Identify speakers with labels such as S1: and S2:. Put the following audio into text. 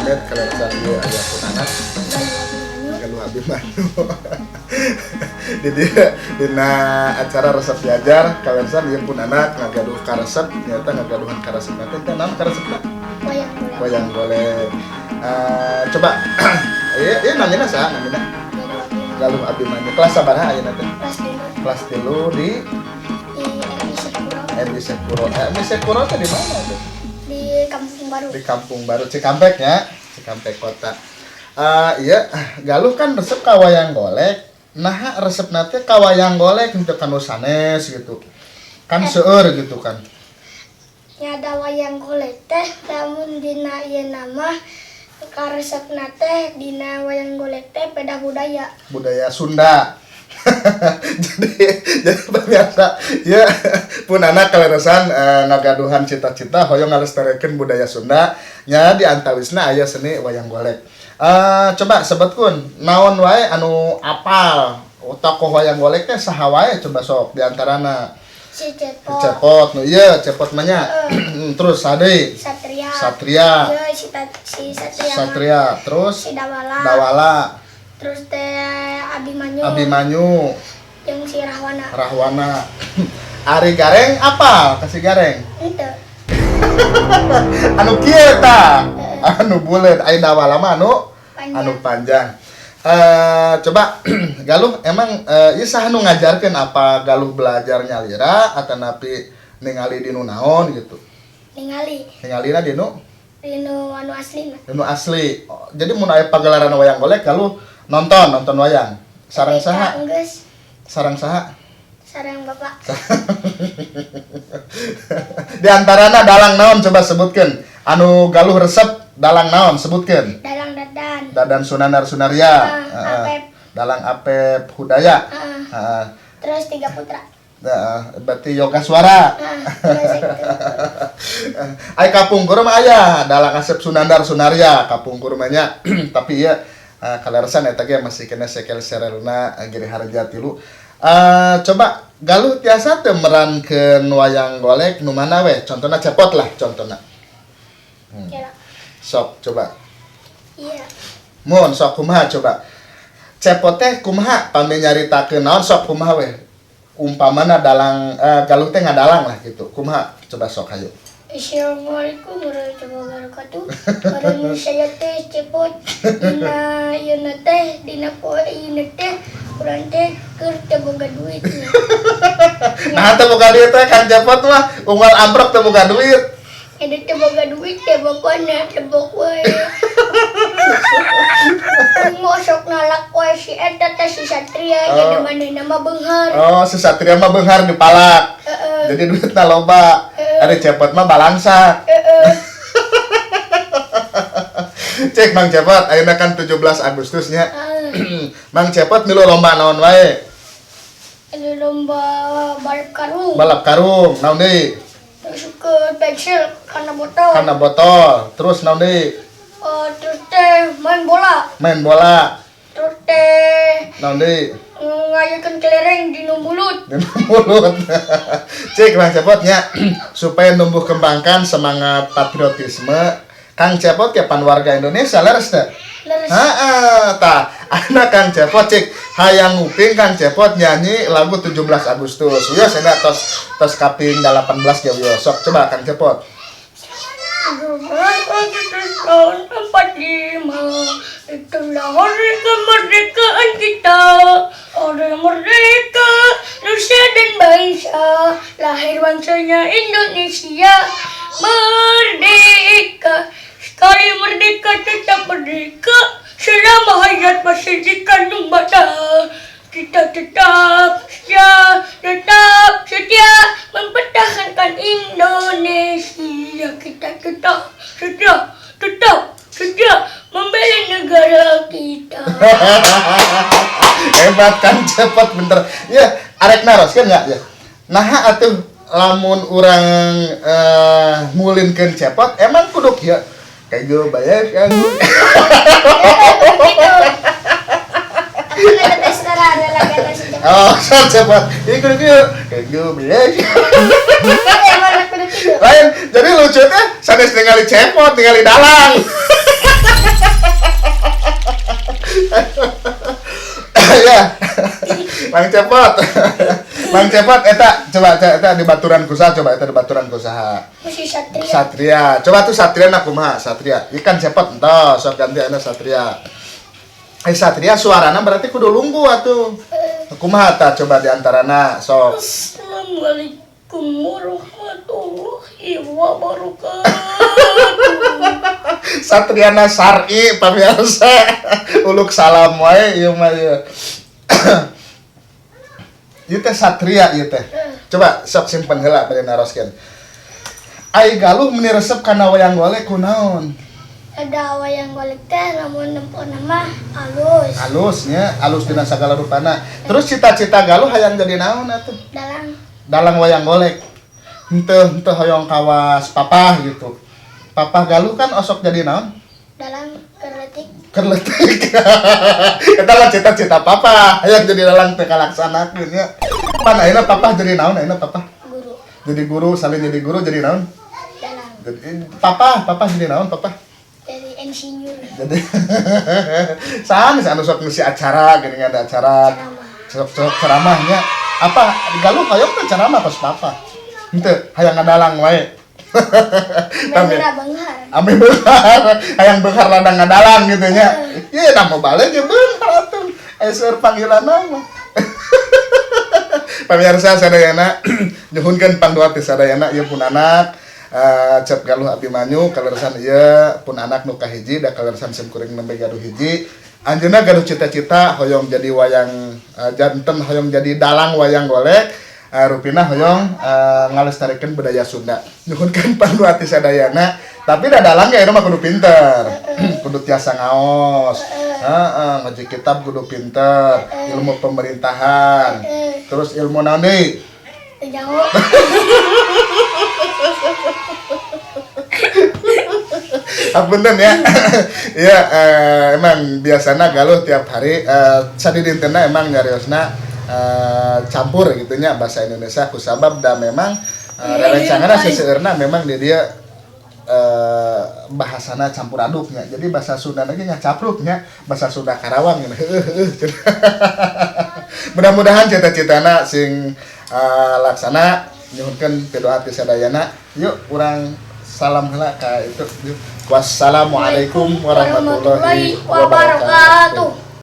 S1: Kemet kaleresan ieu aya pun anak Galuh Abimanyu. Di dieu dina acara Resep Diajar, kaleresan ieu pun anak ngagaduh karesep, nyata ngagaduhan karesep teh teh naon karesepna?
S2: Wayang golek.
S1: Wayang golek. Coba ieu ieu namina saha namina?
S2: Galuh Abimanyu.
S1: Galuh Abimanyu. Kelas sabaraha ayeuna teh?
S2: Kelas 5.
S1: Kelas 3 di
S2: Di MI Sekuro.
S1: MI Sekuro. MI Sekuro teh di mana tuh?
S2: Di Kampung Baru.
S1: Di Kampung Baru Cikampek ya, Cikampek kota. Iya, Galuh kan resep ka wayang golek. Nah, resep teh ka wayang golek untuk kanu sanes gitu. Kan seueur gitu kan.
S2: Nya da wayang golek teh lamun dina ieu nama karesepna teh dina wayang golek teh pedah budaya.
S1: Budaya Sunda. Jadi pemirsa, ya pun anak kaleresan ngagaduhan cita-cita hoyong ngalestarikeun budaya Sunda nya, di antawisna aya seni wayang golek. Coba sebutkeun naon wae anu apal tokoh wayang golek teh saha wae, coba sok di antarana.
S2: Si Cepot.
S1: Cepot nu ieu, Cepot mah nya. Terus sade?
S2: Satria.
S1: Satria.
S2: Iya, si Satria mah.
S1: Satria, terus?
S2: Si Dawala.
S1: Dawala.
S2: Terus teh Abimanyu.
S1: Abimanyu.
S2: Jeung si Rahwana.
S1: Rahwana. Ari Gareng apa? Kasih Gareng.
S2: Ente.
S1: Anu kieu tah. Anu buleut, aya Dawala mah anu
S2: panjang.
S1: Anu panjang. Coba Galuh emang ieu saha nu ngajarkeun, apa Galuh belajar nyalira atau napi ningali di nu naon gitu?
S2: Ningali.
S1: Ningalina di nu
S2: Dinu anu aslina.
S1: Di nu asli. Oh, jadi mun aya pagelaran wayang golek Galuh nonton nonton wayang. Sareng saha?
S2: Geus.
S1: Sareng saha?
S2: Sareng bapak.
S1: Di antarana dalang naon, coba sebutkeun. Anu Galuh resep dalang naon, sebutkeun.
S2: Dalang Dadan.
S1: Dadan Sunandar Sunarya.
S2: Ah,
S1: Heeh.
S2: Apep.
S1: Dalang Apep Hudaya.
S2: Heeh.
S1: Heeh.
S2: Terus tiga putra.
S1: Nah, berarti Yoga Suara.
S2: Nah, geus itu.
S1: Ai kapungkur mah aya dalang Asep Sunandar Sunarya kapungkur mah nya. Tapi ya kaleresan eta ge masih kena sekel serelna Giri Harja 3. Coba Galuh tiasa teu merankeun wayang golek nu mana weh? Contohna Cepot lah contohna.
S2: Kira.
S1: Sok coba.
S2: Iya.
S1: Mun sok kumaha coba. Cepot teh kumaha pami nyaritakeun naon, sok kumaha weh? Umpamana dalang Galuh teh ngadalang lah gitu. Kumaha? Coba sok hayu.
S2: Assalamualaikum warahmatullahi wabarakatuh. Karena saya teh Cepot, dina ieu teh dina poe ieu teh urang teh keur teu boga duit.
S1: Nah, teu boga duit teh Kang Cepot mah unggal amprok teu boga duit.
S2: Ada teu boga duit teh bapana tebok wae. Mau sok nalak wae si eta teh si Satria jadi mana nama beunghar.
S1: Oh, si Satria mah beunghar dipalak.
S2: Heeh.
S1: Jadi duitna loba. Ari Cepot mah balangsa.
S2: Heeh.
S1: Cek Mang Cepot, ayeuna kan 17 Agustus nya.
S2: Ah,
S1: Mang Cepot milu lomba naon wae?
S2: Ada lomba balap karung.
S1: Balap karung, naon deui?
S2: Terus ke pensil karena botol.
S1: Kana botol. Terus naon deui?
S2: Terus teh main bola.
S1: Main bola.
S2: Terus teh
S1: Naon deui?
S2: Ngayakeun kelereng di nu mulut.
S1: Di mulut. Cek Mang Cepot nya, supaya numbuh kembangkan semangat patriotisme Kang Cepot ke pan warga Indonesia, leres teh?
S2: Leres.
S1: Heeh, tah anak Kang Cepot cek hayang nguping Kang Cepot nyanyi lagu 17 Agustus. Wios enak tos tos kaping 18 ya wios. Sok coba Kang Cepot.
S2: 17 Agustus tahun 45, itulah hari kemerdekaan kita. Hari merdeka nusa dan bangsa, lahir bangsanya Indonesia. Merdeka, sekali merdeka tetap merdeka, selama hayat masih dikandung bata. Kita tetap setia, tetap setia mempertahankan Indonesia. Kita tetap setia, tetap setia membela negara kita.
S1: Hebat kan Cepot, bener. Ya, arek naroskeun nggak ya? Nah, atuh lamun urang ngulinkeun Cepot emang kudu kieu. Kayak gue bayar kan.
S2: Gitu. Aku ada tes ada lagi ada si Cepot.
S1: Oh, so Cepot. Ini kudu kieu. Kayak gue bayar.
S2: Emang kudu kieu.
S1: Lain, jadi lucu teh sanes ningali Cepot, ningali dalang. Cepot. Mang Cepot eta coba eta di baturan ku saha, coba eta di baturan ku saha?
S2: Masih Satria.
S1: Satria. Coba tuh Satria na kumaha? Satria. Ikan Cepot entos sok ganti anu Satria. Satria suarana berarti kudu lungguh atuh. Kumaha tah coba di antarana sok.
S2: Assalamualaikum warahmatullahi wabarakatuh.
S1: Satriana Sari pamirsa. Uluk salam wae ieu mah ieu. Ieu teh Satria ieu teh. Coba sok simpen heula bade naroskeun. Ai Galuh meuni resep kana wayang golek kunaon?
S2: Ada wayang golek teh lamun nempona mah alus.
S1: Alus nya, alus dina sagala rupana. Terus cita-cita Galuh hayang jadi naon atuh?
S2: Dalang.
S1: Dalang wayang golek. Henteu henteu hoyong kawas papah gitu. Papah Galuh kan osok jadi naon?
S2: Dalang keur leutik.
S1: Keur leutik. Eta lah cita-cita papa, hayang jadi dalang teh kalaksanakeun nya. Pan ayeuna papa jadi naon ayeuna papa?
S2: Guru.
S1: Jadi guru, salin jadi guru jadi naon?
S2: Dalang.
S1: Jadi papa, papa jadi naon papa?
S2: Jadi insinyur.
S1: Jadi sanes anu sok ngisi acara geuning ada acara.
S2: Ceramah.
S1: Sok sok ceramahnya. Apa Galuh hoyong teh ceramah pas papa? Henteu, hayang ngadalang wae. Tapi
S2: Bener beunghar.
S1: Ame beunghar, hayang beunghar ladang ngadalang gitu nya. Ieu da mau balik ya beunghar atuh. Aya seueur panggilan mah. Pamirsa sadayana, nyuhunkeun pangdoa ti sadayana ieu pun anak Cep Galuh Abimanyu kaleresan ieu pun anak nu kahiji da kaleresan sim kuring nembe gaduh hiji. Anjeunna gaduh cita-cita hoyong jadi wayang janten hoyong jadi dalang wayang golek. Rupina hoyong ngalestarikeun budaya Sunda. Nyuhunkeun pangdoa ti sadayana, tapi da dalang ge mah kudu pinter. Kudu tiasa ngaos. Heeh, ngaji kitab kudu pinter, ilmu pemerintahan. Terus ilmu naon deui?
S2: Teu nyaho.
S1: Apunten ya. Iya, emang biasana Galuh tiap hari sadidintena emang nyariosna campur gitu nya bahasa Indonesia kusabab da memang rerencanganna seseueurna memang di dia bahasana campur aduknya. Jadi bahasa Sunda lagi nya capruknya, bahasa Sunda Karawang gitu. Heueuh. Mudah-mudahan cita-citana sing laksana, nyuhunkeun pidoa ti sadayana. Yuk urang salam heula ka itu. Wassalamualaikum warahmatullahi wabarakatuh.